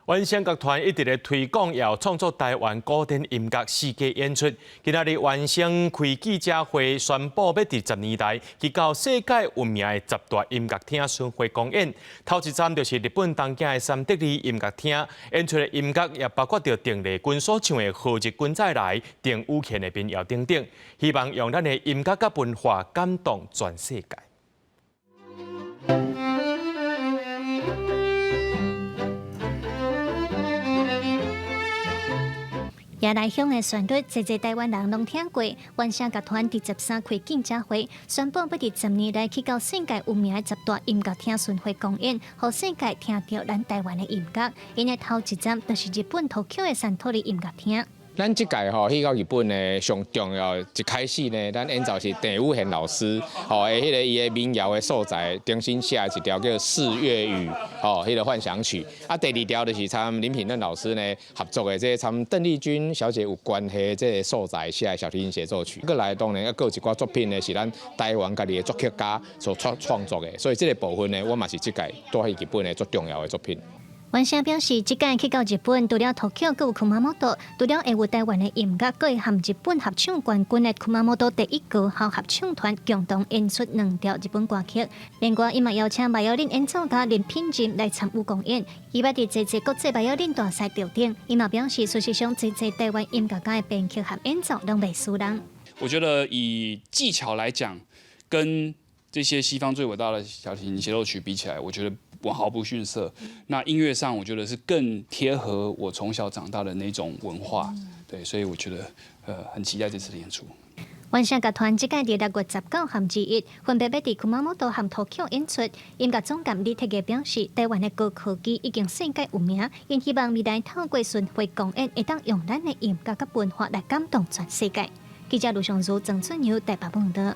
原聲樂團一直咧推廣，也有創作台灣古典音樂世界演出。今仔日原聲開記者會，宣布欲佇10年內去到世界聞名的十大音樂廳巡迴公演。頭一站就是日本東京的三得利音樂廳，演出的音樂也包括著鄧麗君所唱的《何日君再來》、鄧雨賢的民謠等等。希望用咱的音樂佮文化感動全世界。夜來香的旋律，濟濟台灣人攏聽過。原聲樂團佇13開記者會，宣布欲佇十年內去到世界有名的十大音樂廳巡迴公演，予世界聽著咱台灣的音樂。𪜶的頭一站就是日本 Tokyo 的三得利音樂廳。咱這屆吼去到日本呢，上重要一開始呢，咱演奏是鄭雨賢老師吼，的彼个伊的民謠的素材，重新寫一條叫《四月雨》吼，彼个幻想曲。啊，第二條就是參林品任老師呢合作的這個參鄧麗君小姐有關係這個素材寫的小提琴協奏曲。閣來當然閣有一寡作品呢，是咱台灣家己的作曲家所創作的，所以這個部分呢，我嘛是這屆帶去日本的足重要的作品。原聲表示，這屆去到日本，除了 Tokyo，閣有熊本，除了會有台灣的音樂，閣會和日本合唱冠軍的熊本第一高校合唱團共同演出兩條日本歌曲。另外，伊嘛邀請バイオリン演奏家林品任來參與公演，伊捌佇濟濟國際バイオリン大賽得頂。伊嘛表示，事實上，濟濟台灣音樂家的編曲和演奏攏袂輸人。我覺得以技巧來講，跟這些西方最偉大的小提琴協奏曲比起來，我覺得我毫不遜色。那音樂上，我覺得是更貼合我從小長大的那種文化，對，所以我覺得，很期待這次的演出。原聲樂團這屆佇6月19和21，分別欲佇熊本和 Tokyo 演出。音樂總監李鐵傑表示，台灣的高科技已經世界聞名，𪜶希望未來透過巡迴公演，會當用咱的音樂佮文化來感動全世界。記者盧尚如、曾春牛台北報道。